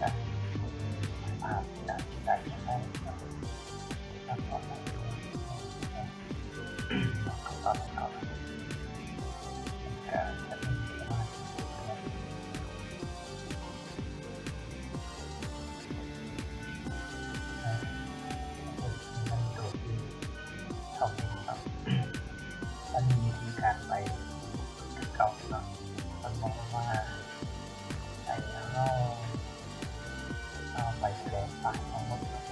ຈາກ ຈາກ ຈາກ ຈາກ ອັນນີ້ວິທີການໄປຄືເກົ່າເນາະ ເພິ່ນບອກວ່າໃຫ້ເຮົາ ເຮົາໄປສະແດງຟາຍທັງໝົດເນາະ.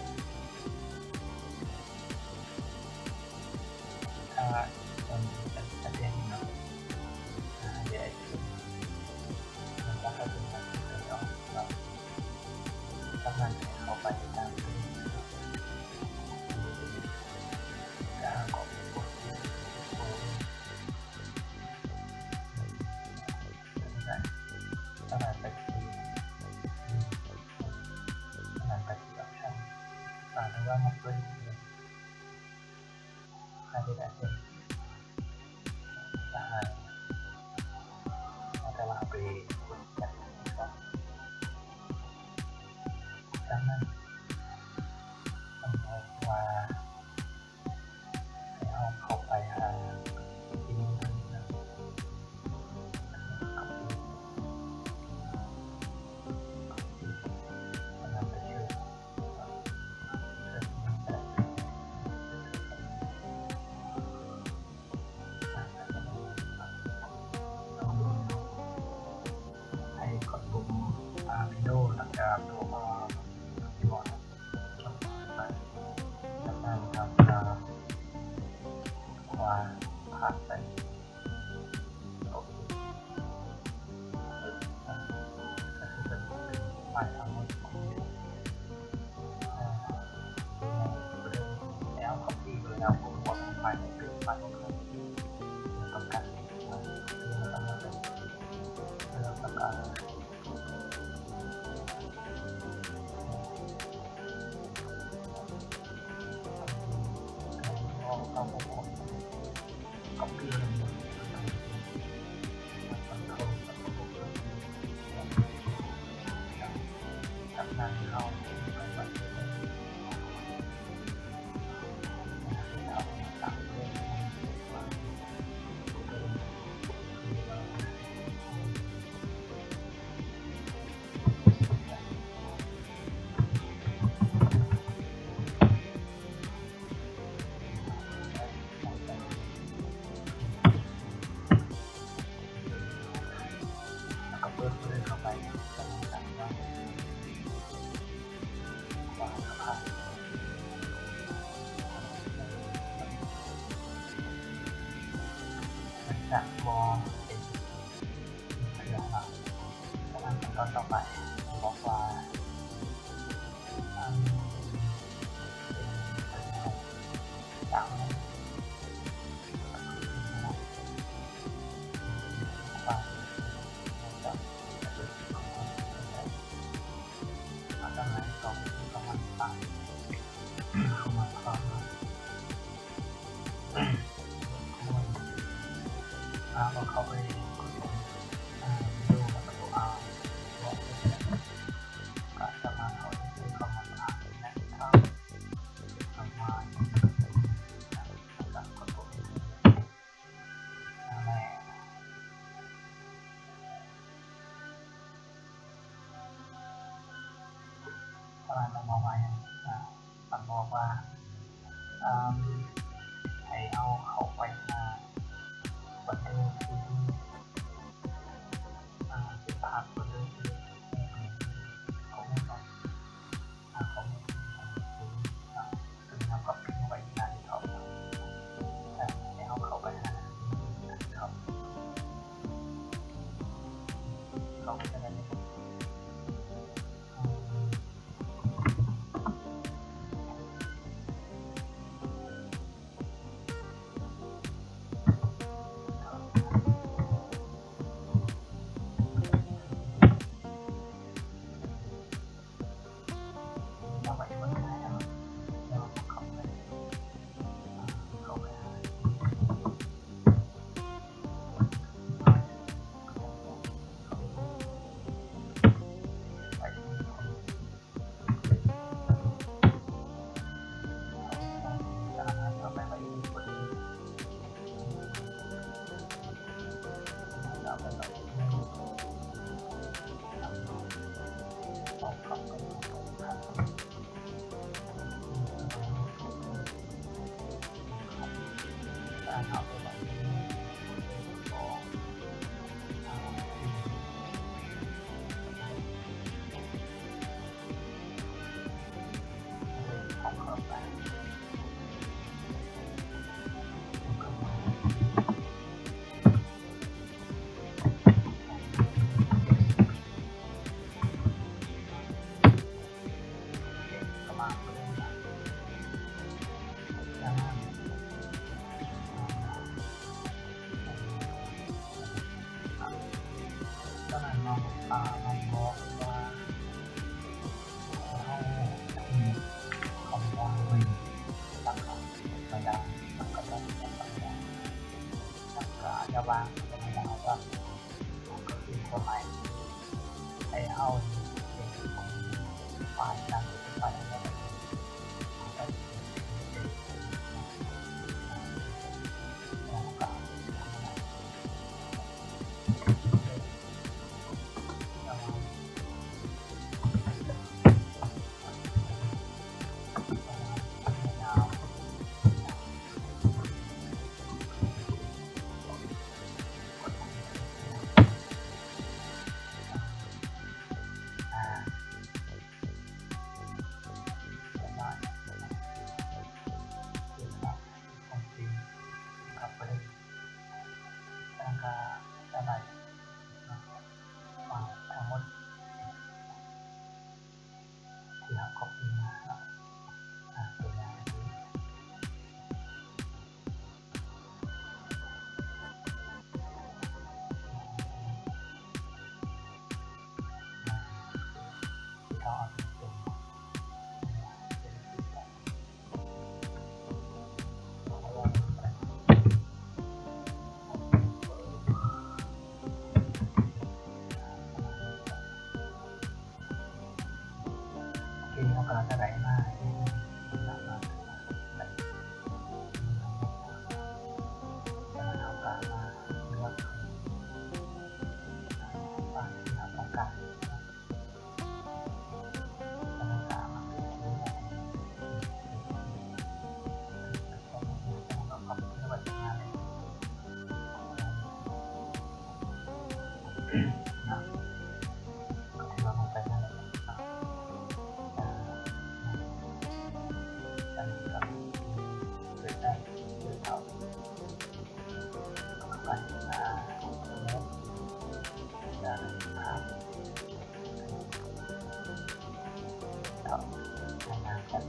ຖ້າເປັນ ເປັນ ເປັນແບບນີ້ເນາະ ເຮົາຈະໄດ້ ເຮົາຈະໄດ້ເນາະ ຈາກນັ້ນໃຫ້ເຂົ້າໄປຕາມນີ້ ແລ້ວເຮົາກໍກົດ ກົດ ກົດ ຈາກນັ້ນໄປທີ່ ຈາກນັ້ນໄປທີ່ option ອາ ຫຼືວ່າມັນເປັນ ໃຫ້ໄດ້ເປັນສະຫາຍ ແຕ່ວ່າເຮົາໄປກົດແບບນີ້ກ່ອນ. ຈາກນັ້ນມັນບອກວ່າ ໃຫ້ເຮົາເຂົ້າໄປຫາອີເມວໂຕນີ້ນະ copy copy ແລ້ວນຳໄປເຊີດ ເຊີດ ໃຫ້ກົດປຸ່ມ Windows ແລ້ວກໍຕົວ ຈາກນັ້ນເຮົາຈະຄວ້າຜ່ານໄປ ໂອເຄ ກໍຄືເປັນ ເປັນໄຟລ໌ທັງໝົດຂອງ ອາ ໃນໂຟລເດີ ແລ້ວ copy ໄປແລ້ວ ກໍຄວ້າໄປເປັນໄຟລ໌ຂອງເຮົາ ຕ້ອງການ ເພື່ອຕ້ອງການ ເພື່ອຕ້ອງການ ຈາກນັ້ນ ເຂົ້າໄປກົດລົງ ອາ ວິດີໂອ ແລ້ວກໍຕົວ R ເນາະ ກໍສາມາດເຂົ້າໄປເຂົ້າມາທາງ Desktop ເຂົ້າມາ ແລ້ວກໍກົດລົງ ເວລາເຮົາມາໃໝ່ ອາ ມັນບອກວ່າ ອາ ໃຫ້ເຮົາເຂົ້າໄປຫາໂຟນເດີທີ່ ອາ ເປັນພາບໂຟນເດີທີ່ ອາ ຂໍ້ມູນເນາະ ອາ ຂໍ້ມູນທີ່ ອາ ຕົວນີ້ເຮົາກັອບປີ້ໄວ້ຢູ່ໜ້າເດັສທັອບ ອາ ໃຫ້ເຮົາເຂົ້າໄປຫາເດັສທັອບ ເຂົ້າໄປທາງໃດ? ຕອນນັ້ນນ້ອງ ອາ ນ້ອງບອກວ່າ ໃຫ້ເຮົາພິມຄຳວ່າ Win ແລ້ວກໍ Windows ແລ້ວກໍ Windows ແລ້ວກໍ Windows ແລ້ວກໍຢ່າວາງ ແລ້ວກໍ Windows ກໍຄືຄວາມໝາຍ ໃຫ້ເຮົາເຮັດເປັນໄຟລ໌ນັ້ນ ເປັນໄຟລ໌ນັ້ນ ແລ້ວກໍ ແລ້ວກໍສະໄລ ອ່າ ທັງໝົດທີ່ເຮົາກັອບປີ້ມາເນາະ ອ່າ ຕົວຢ່າງທີ່ ໂອເຄ ເຮົາກໍຈະໄດ້ມາ ເຮົາກໍເລືອກ ປາກທີ່ເຮົາຕ້ອງການ. ເນາະ ໃນໜ້າແຊັດ